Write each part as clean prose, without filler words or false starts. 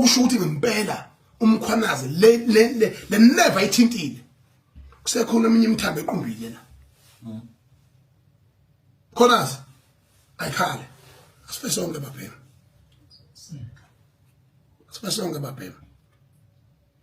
Okusho ukuthi ngempela uMkhwanazi le le le never ithintile, kusekhona eminye imithambo equmbile la. Mkhwanazi ayikhale, asife sonke babhema, asife sonke babhema,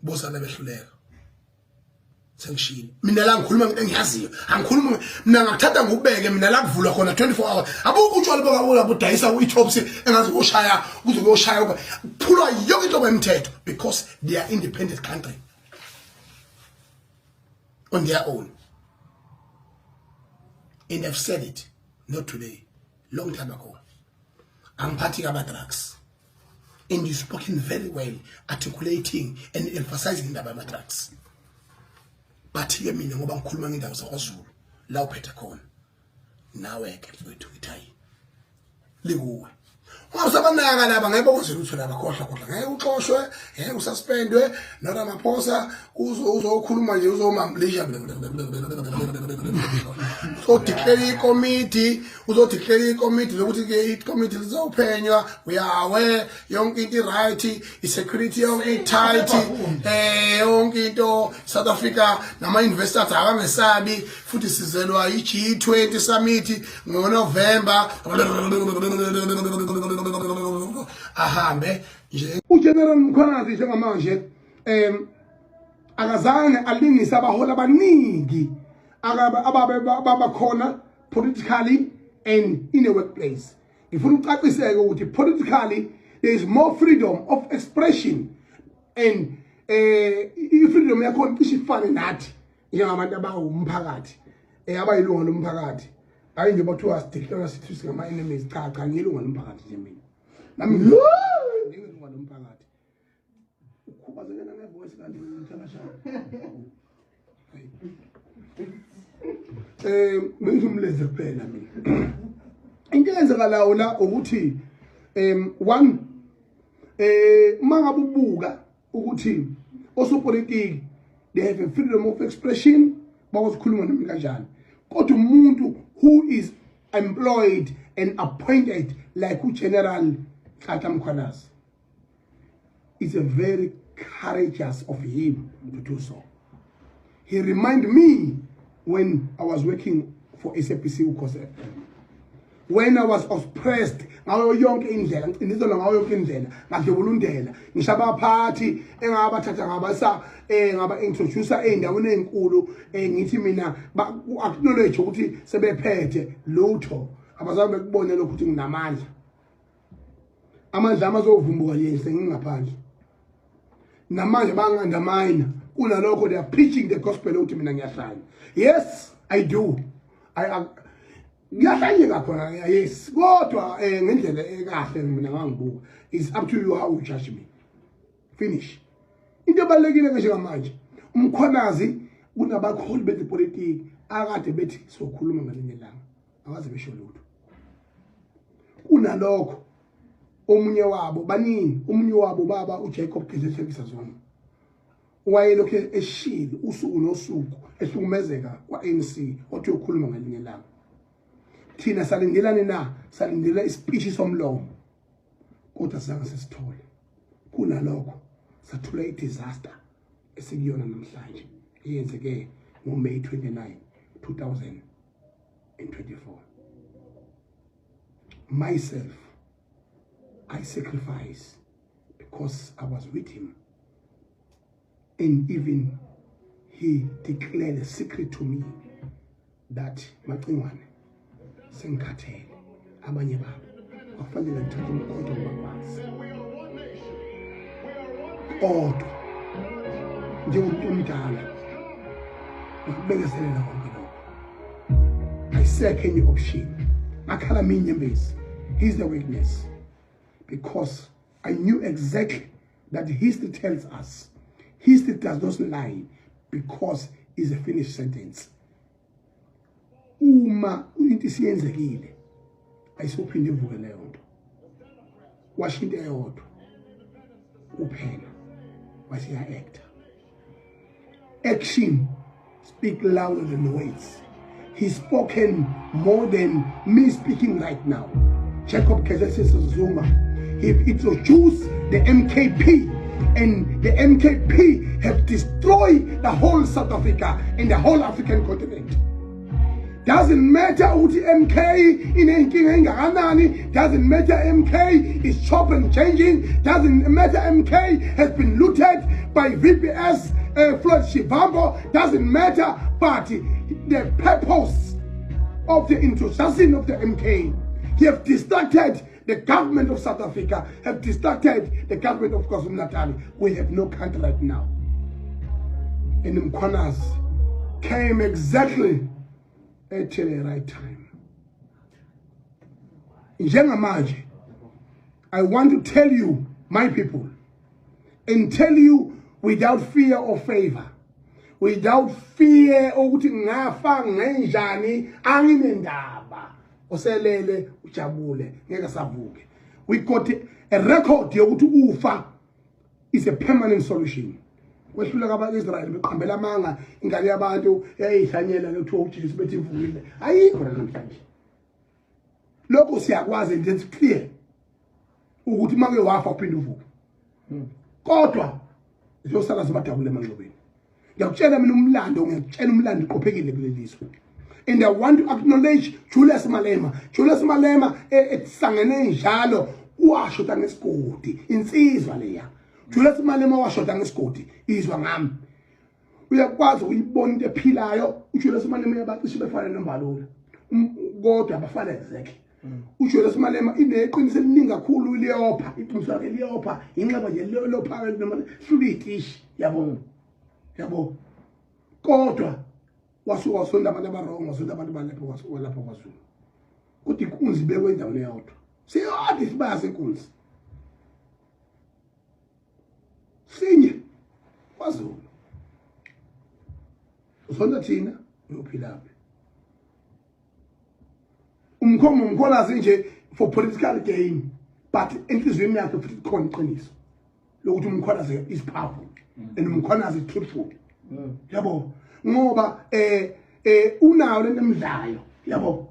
bosana behluleka. Sengishilo mina la, ngikhuluma ngento engiyaziyo, angikhuluma mina ngakuthatha ngikubeke mina la kuvulwa khona 24 hours. Abukho utshwala bokabula budayisa i-tops engazi kuyoshaya kuze kuyoshaya kuphulwa yonke inhlobo yemthetho because they are independent country on their own. And I've said it not today, long time ago, angiphathi kama drugs, and you spoken very well articulating and emphasizing indaba yama drugs. But ke mina ngoba ngikhuluma ngendawo zakwaZulu la uphethe khona nawe ke mfowethu, ngithi hayi, likuwe, ungasabanaka laba, ngeke bakwenze lutho laba. Khohlwa, khohlwa, ngeke uxoshwe, ngeke ususpendwe noRamaphosa uzokhuluma nje, uzomamlisha, uzodeclare ikomiti, uzodeclare ikomiti lokuthi ke ikomiti lizophenywa. Uyawe yonke into i-right, i-security yonke i-tight, yonke into South Africa nama-investors akangesabi, futhi sizelwa i-G20 summit ngoNovember. Ahambe nje uGeneral Mkhwanazi njengamanje akazange alingise abaholi abaningi ababe babakhona politically and in a workplace. Ngifuna ucaciseke ukuthi politically there is more freedom of expression and i-freedom yakhona cishe ifane nathi njengabantu abawumphakathi, abayilunga lomphakathi. Hayi nje bathiwa sideclare sithi singama-enemies. Cha cha, ngiyilunga lomphakathi nje mina, nami ngiyilunga lomphakathi. Ukhubazekela ngevoice kanti uthakashana. Bengizumleze kuphela mina. Into eyenzekalayo la ukuthi one, uma ngabe ubuka ukuthi osopolitiki, they have a freedom of expression, bakwazi ukukhuluma noma kanjani, kodwa umuntu who is employed and appointed like uGeneral Nhlanhla Mkhwanazi, it's a very courageous of him to do so. He remind me when I was working for SABC Ukhozi FM, when I was oppressed ngayo yonke indlela, ngicindezelwa ngayo yonke indlela, ngadlubulundela ngisho abaphathi engabathatha ngabasa ngaba introducer ey'ndaweni ey'nkulu, ngithi mina acknowledge ukuthi sebephethe lutho, abazange bekubone lokhu ukuthi nginamandla. Amandla ami azovumbuka nje sengingaphandle. Namanje bangi-undermine. Kunalokho they are preaching the gospel ukuthi mina ngiyahlanya. Yes, I do. I ngiyahlanyeka khona, yes, kodwa ngendlela ekahle. Mina ngangibuka, it's up to you how you judge me, finish. Into ebalulekile ke njengamanje, uMkhwanazi kunabakholi bezepolitiki akade bethi sokhuluma ngalinye ilanga, akaze besho lutho. Kunalokho omunye wabo, baningi, omunye wabo baba uJacob Gedleyihlekisa Zuma wayelokhu eshilo usuku nosuku ehlukumezeka kwa-ANC, wathi uyokhuluma ngelinye ilanga. Thina salindelani na? Salindela ispeech somlomo, kodwa sizange sisithole. Kunalokho sathola i-disaster esikuyona namhlanje eyenzeke ngoMay 29 2024. Myself, I sacrifice because I was with him, and even he declared a secret to me that Macingwane, sengikhathele, abanye babo kwakufanele ngithathe umkhonto ngibakwazi, kodwa njengomuntu omdala ngakubekezelela konke lokho, ayisekho enye option. Ngakhala mina inyembezi. He's the witness, because I knew exactly that history tells us, history does not lie, because it's a finished sentence. Uma into isiyenzekile, ayisophinde ivuke leyo nto. Washo into eyodwa kuphela, wasiya actor. Action speak louder than words. He's spoken more than me speaking right now. Jacob Gedleyihlekisa Zuma, He introduced the MKP, and the MKP have destroyed the whole South Africa and the whole African continent. Doesn't matter ukuthi MK inenkinga engakanani, doesn't matter MK is chop and changing, doesn't matter MK has been looted by VPS, Floyd Shivambo, doesn't matter, but the purpose of the introduction of the MK, he have distracted the government of South Africa, have distracted the government of KwaZulu-Natal. We have no country right now. And Mkhwanazi came exactly at the right time. Njengamanje, I want to tell you, my people, and tell you without fear or favor, without fear ukuthi ngafa ngenjani, anginendaba. Oselele ujabule, ngeke savuke. We got a record yokuthi ufa is a permanent solution. Kwehluleka aba-Israyeli beqambela amanga, ingane yabantu yayihlanyela kuthiwa uJesu bethi ivukile, ayikho namhlanje. Lokho siyakwazi and it's clear ukuthi make wafa uphinde uvuke, kodwa ziyosala zibadabule emanxebeni. Ngiyakutshela mina umlando, ngiyakutshela umlando uqophekile kuleli lizwe. And I want to acknowledge Julius Malema. Julius Malema esangene njalo washoda ngesigodi, insizwa leya. Julius Malema washoda ngesigodi, izwa ngami. Uyakwazi ukuyibona into ephilayo. uJulius Malema uyabacishe befana noMbalula, kodwa abafana exactly. uJulius Malema ineqiniso eliningi kakhulu, liyopha iqiniso lakhe, liyopha inxeba nje lopha noma hlula itishi, yabo yabo. Kodwa wasuka wasonda abantu aba-wrong, wasonda abantu balapho walapho kwaZulu, kodwa inkunzi ibekwe endaweni eyodwa, siyodwa isibaya senkunzi sinye kwaZulu. Usonda thina uyophilaphi? Umkhomo uMkhwanazi nje for political gain, but enhliziyweni yakhe futhi kukhona iqiniso lokuthi uMkhwanazi is powerful and uMkhwanazi is truthful, yabo, ngoba unayo lento emdlayo, yabo.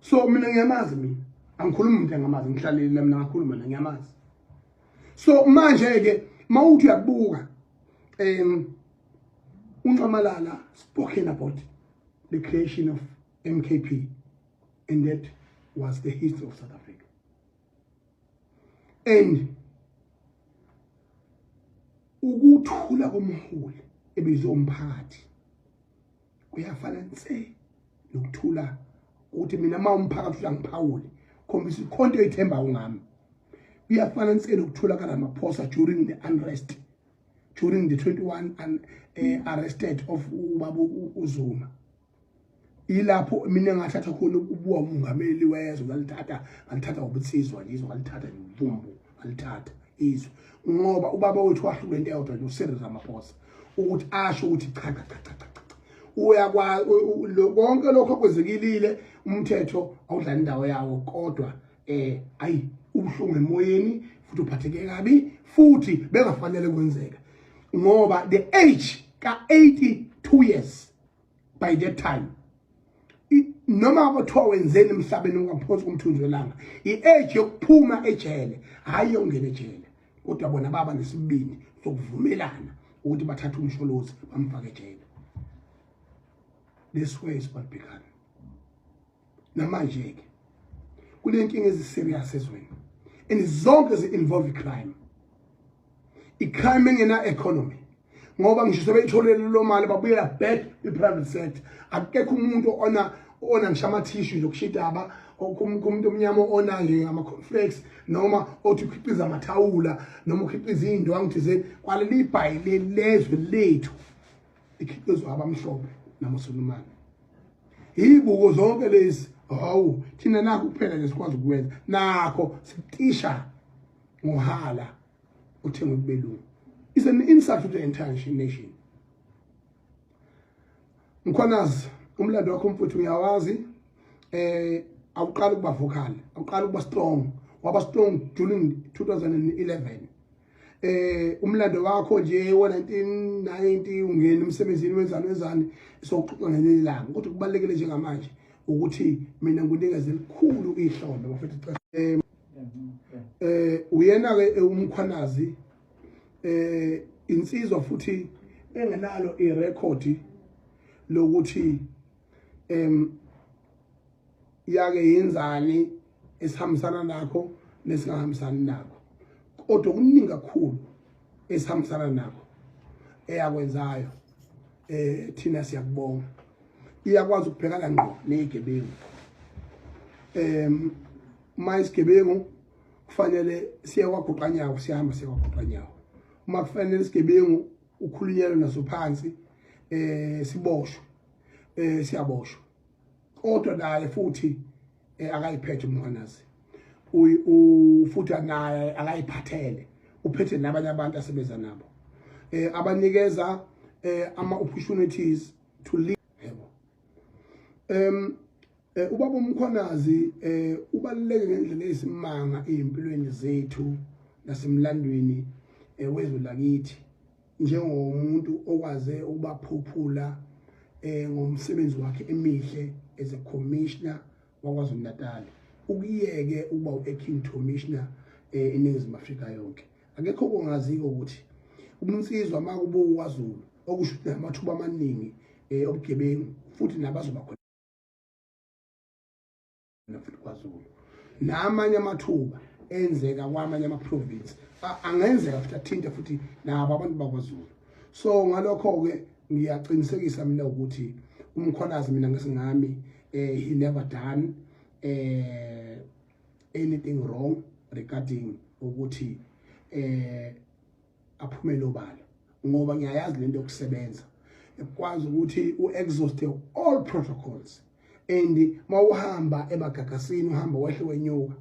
So mina ngiyamazi, mina angikhulumi umuntu engamazi, ngihlalele mina ngakhuluma mina ngiyamazi. So manje ke mawuthi uyabuka, uNxamalala spoken about the creation of MKP, and that was the history of South Africa. And ukuthula komholi ebizwe umphakathi kuyafana nse nokuthula ukuthi mina uma umphakathi uyangiphawule, khombisa ikhonto oyithembayo ngami. Kuyafana nse nokuthula kaRamaphosa during the unrest, during the 21 and arrested of ubaba uZuma. Ilapho mina engathatha khona ubuwa umongameli wezwe, ngalithatha, ngalithatha ngobunsizwa nje izwe, ngalithatha nje uvumbu, ngalithatha izwe, ngoba ubaba wethu wahlulwa into eyodwa nje, uCyril Ramaphosa, ukuthi asho ukuthi cha cha cha cha cha, uyakwazi konke lokho okwenzekilile, umthetho awudlala indawo yawo. Kodwa ayi, ubuhlungu emoyeni futhi uphatheke kabi futhi bengafanele kwenzeka, ngoba the age ka 82 years by that time, noma kwathiwa wenzeni emhlabeni ungaphansi komthunzi welanga, i-age yokuphuma ejele, hhayi yokungena ejele. Kodwa bona baba nesibindi sokuvumelana ukuthi bathathe uMsholozi bamfake ejele. This way is what began. Namanje-ke kunenkinga ezi-serious ezweni and zonke zi-involve i-crime, i-crime engena economy, ngoba ngisho sebeyitholele lo mali babuyela back kwi-private sector. Akekho umuntu ona ngisho amathishu nje okushidaba kumuntu omnyama ona nje ama-cornflakes noma othi ukhiqiza amathawula noma ukhiqiza iy'ndwangu thizeni. Kwaleli ibhayi lezwe lethu ikhiqizwa abamhlophe namasulumane, yibuko zonke lezi. Hawu, thina nakho kuphela nje sikwazi ukwenza nakho, sitisha ngohala uthengwe kubelungu. Is an insult to the entire nation. Mkhwanazi, umlando wakho mfuthu uyawazi. Awuqala ukuba vocal, awuqala ukuba strong, waba strong during 2011. Umlando wakho nje wo 1990 ungena emsebenzini wenzani wenzani, sokuxoxa ngelinye ilanga. Kodwa kubalekile njengamanje ukuthi mina ngunikeze elikhulu ihlombe bafethu. Uyena ke uMkhwanazi, insizwa futhi engenalo irekhodi lokuthi yake yenzani esihambisana nakho nesingahambisani nakho, kodwa kuningi kakhulu esihambisana nakho eyakwenzayo. Thina siyakubonga, iyakwazi ukubhekana ngqo nezigebengu. Uma isigebengu kufanele siye kwagoqanyawo, siyahamba siye kwagoqanyawo. Uma kufanele isigebengu ukhulunyelwe naso phansi, siboshwe, siyaboshwa. Kodwa naye futhi akayiphethe uMkhwanazi, futhi naye akayiphathele, uphethe nabanye abantu asebenza nabo, abanikeza ama opportunities to lead, yebo. Ubaba uMkhwanazi ubaluleke ngendlela eyisimanga ezimpilweni zethu nasemlandweni wezwe lakithi, njengomuntu okwaze ukubaphuphula ngomsebenzi wakhe emihle as a commissioner waKwaZulu Natal, ukuyeke ukuba u-acting commissioner eNingizimu Afrika yonke. Akekho kongaziko ukuthi ubunsizwa makubuka kwaZulu, okusho ukuthi namathuba amaningi obugebengu futhi nabazoba khona futhi kwaZulu, namanye amathuba enzeka kwamanye ama-province angenzeka futhi athinte futhi nabo abantu bakwaZulu. So ngalokho-ke ngiyaqinisekisa mina ukuthi uMkhwanazi, mina ngesingami, he never done anything wrong regarding ukuthi aphumele obala, ngoba ngiyayazi lento yokusebenza ekwazi ukuthi u-exhaust all protocols. And mawuhamba emagagasini, uhamba wehle wenyuka,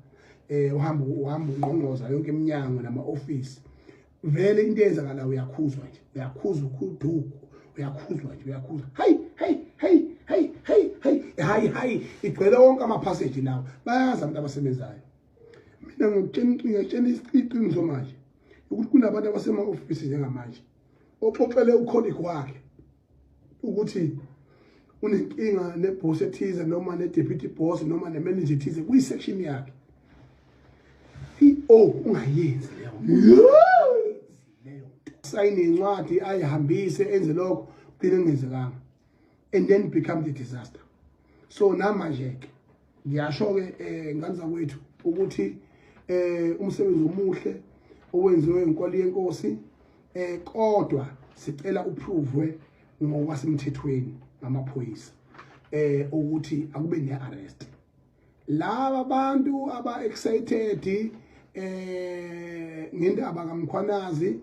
uhamba ungqongqoza yonke iminyango nama-office, vele into eyenzakala uyakhuzwa nje, uyakhuzwa uduku, uyakhuzwa nje, uyakhuzwa, hayi hayi hayi hayi hayi hayi hayi hayi, igcwele wonke ama-passage lawo. Bayazi abantu abasebenzayo. Mina ngikutshela iqiniso manje ukuthi kunabantu abasema-ofisi njengamanje oxoxele ucolleague wakhe ukuthi unenkinga neboss ethize noma ne-deputy boss noma ne-manager ethize kwi-section yakhe. Oh, ungayenzi leyo nto. Sayine incwadi, ayihambise, enze lokho, kugcine kungenzekanga, and then become the disaster. So namanje-ke ngiyasho-ke, ngane zakwethu, ukuthi umsebenzi omuhle owenziwe inkwali yenkosi, kodwa sicela uprovwe ngokwasemthethweni ngamaphoyisa, ukuthi akube ne-arrest. Laba bantu aba excited ngendaba kaMkhwanazi,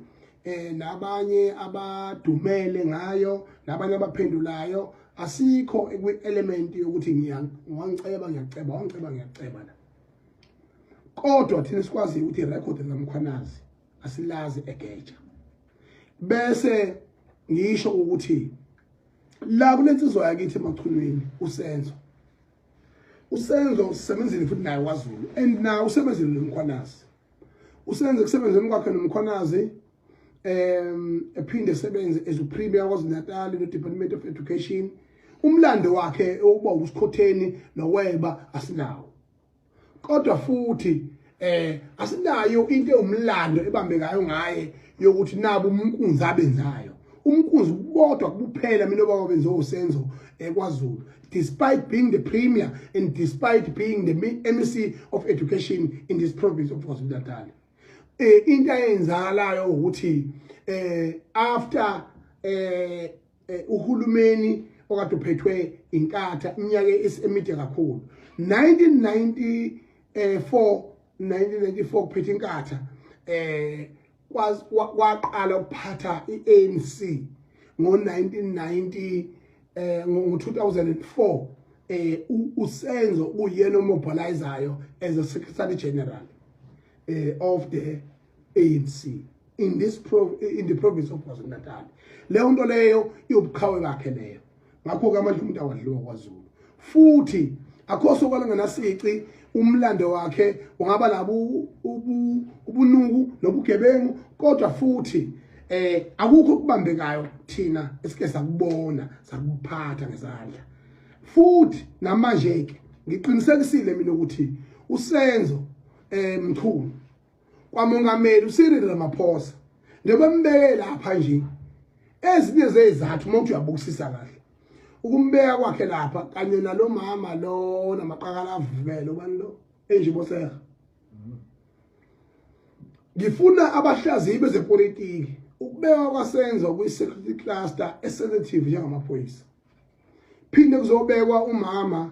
nabanye abadumele ngayo, nabanye abaphendulayo, asikho kwi-element yokuthi ngiyangiceba, ngiyaceba, wangiceba, ngiyaceba la. Kodwa thina sikwazi ukuthi irecord likaMkhwanazi asilazi egeja. Bese ngisho ukuthi la kulensizwa yakithi emaChunwini, uSenzo, uSenzo usebenzile futhi naye kwaZulu, and naye usebenzile noMkhwanazi. Usenze kusebenzeni kwakhe noMkhwanazi, ephinde sebenze as uPremier KwaZulu Natal no Department of Education. Umlando wakhe ukuba usikhotheni nokweba asinawo, kodwa futhi asinayo into ewumlando ebambekayo ngaye yokuthi nabo umnkunzi abenzayo, umnkunzi bodwa kuphela mina obabenze uSenzo eKwaZulu, despite being the premier and despite being the MEC of education in this province of KwaZulu Natal. Into ayenzakalayo ukuthi after uhulumeni okade uphethwe iNkatha iminyaka emide kakhulu, 1994, 1994 kuphethe iNkatha, kwaqala ukuphatha iANC ngo1990, ngo2004, uSenzo uyena omobilizayo as a secretary general of the ANC in the province of KwaZulu-Natal. Leyo nto leyo iwubuqhawe bakhe leyo. Ngakho ke amandla umuntu awadliwa kwaZulu. Futhi akho sokala ngenasici, umlando wakhe ungaba labo ubunuku nobugebengu, kodwa futhi akukho okubambekayo thina esike sakubona, sakuphatha ngezandla. Futhi namanje ke ngiqinisekisile mina ukuthi uSenzo Mchunu kwamongameli uCyril Ramaphosa, njengoba mbeke lapha nje, ezinye zezathu uma uthi uyabukisisa kahle ukumbeka kwakhe lapha kanye nalo mama lo namaqakala avukele, ubani lo, Angie Motshekga. Ngifuna abahlaziyi bezepolitiki, ukubekwa kwaSenzo kwi-security cluster esensitive njengamaphoyisa, phinde kuzobekwa umama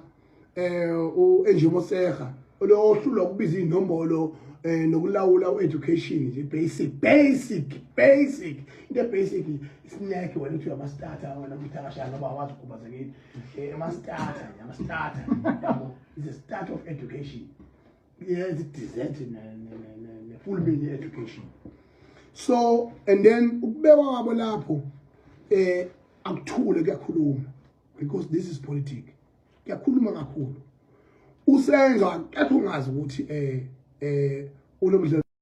u-Angie Motshekga lo ohlulwa ukubiza inombolo nokulawula u-education nje, basic basic basic, into basic, snack. Wena uthi ama-starter, wena umthakashana ngoba awazi ukhubazekile, ama-starter nje, ama-starter yabo, is a start of education, yes, dessert ne-full meal education. So and then ukubekwa kwabo lapho akuthule, kuyakhuluma, because this is politics, kuyakhuluma kakhulu. USenzo akekho ungazi ukuthi unobudlelwano.